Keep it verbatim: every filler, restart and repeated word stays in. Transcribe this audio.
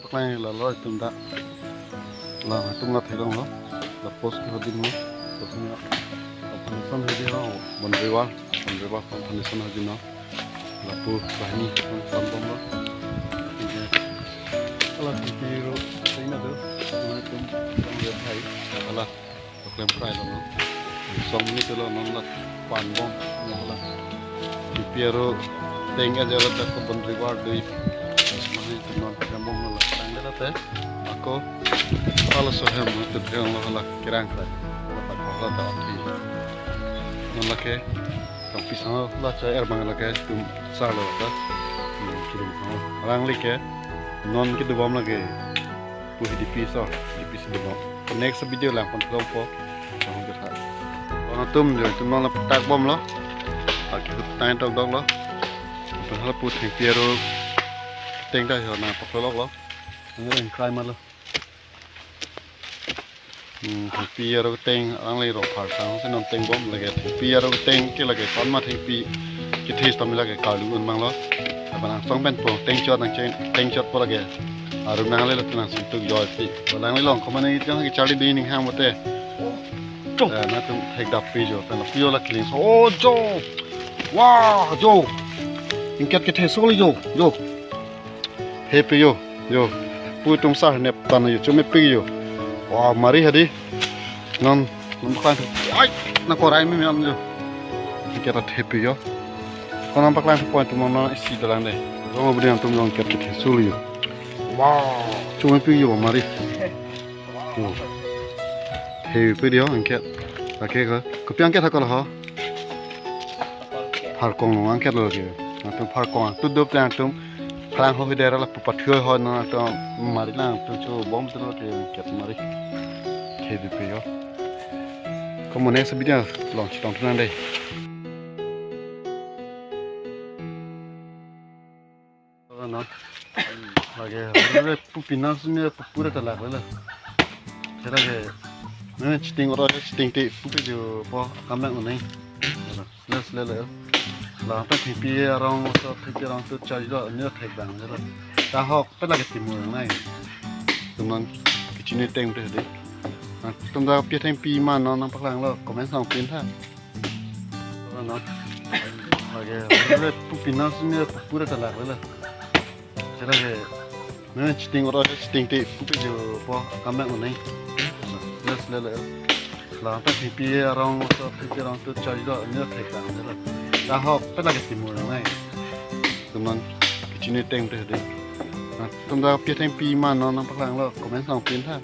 Paklanglo itum ta. La itum ta theklonglo. La post ho ding lo. Post ni foundation ho ding lo. Boundary wall. Boundary wall foundation ho ding lo. Lapu banghini sambomlo. Hala thengpi aro teng ta do. Itum tong le hai. Hala klem prai lo. Song ni tu lo non la pan bom. Hala thengpi aro teng aja la ta ko boundary wall dei. Mane tu non klem bom la tang le ta te. Ako hala so hem tu theng lo hala kerang krai. Hala ta ko hala ta athi. Non lake kangpi sang la cha er bang lake tum sa lo ta. Hmm, kirum sang. Rang lake non ke dobom lake. Pu H D P so, H D P si dobom. Next video lang pon thom po. Chong ke tha. Hala tum jo tum non la tak bom lo. Aki hut tai tok dok lo. Pen hala pu thengpi aro teng ta ho na paklok lo. Nang krai ma lo. Hmm, thengpi aro teng arang le ro phar sang se non teng bom lake thengpi aro teng ke lake pan ma thengpi kethe stam lake kalu un mang lo. Apa nang song pen po teng chot nang chen teng chot po lake. Aru nang le lo nang sum tuk joi pi. Lang le long koma nang itang ke charli dei ning hang mote. Jo. Eh, na tum thek dap pi jo pen pi jo la kling so. Oh jo. Wah jo. Ingket kethe so le jo. Jo. He pi jo, jo. Pu tum sa nep tan jo, chumi pi jo. Wah, mari hadi. Non, non paklang. Ai, na korai mi mi an jo. Ingket at he pi jo. Ko non paklang point tum non isi dalang de. Rong budi tum rong ingket kethe so le jo. Wah, chumi pi jo, mari. Jo. He pi jo, ingket. Lake ko. Kopi ingket hakol ho. Pharkong lo ingket lo ke. Nangtum pharkong tu dop nangtum. Pharkong ho hidera la pu pathu ho nangtum mari nangtum chu bom tu lo ke ingket mari. He di pe jo. Ko mo next video long chitong tu nang dei. Ano. Lake, re pu pina sumia pu pura ta lak le. Lake, ne chiting oro chiting te pu pe jo po kamang unai. Les le le. La ta thengpi arong so thengpi arong tu chai lo ne thek bang le. Ta hok pe lake timu nai. Tum nang kichini teng te de. Tum ta pi thengpi ma non nang paklang lo comment sang pin tha. Ano. Lake, re pu pina sumia pu pura ta lak le. Lake, ne chiting oro chiting te pu pe jo po kamang unai. Les le le. La ta thengpi arong so thengpi arong tu chai lo ne thek bang le. Ta hok pe lake timu nai. Tum nang kichini teng te de. Tum ta pi thengpi ma non nang paklang lo comment sang pin tha.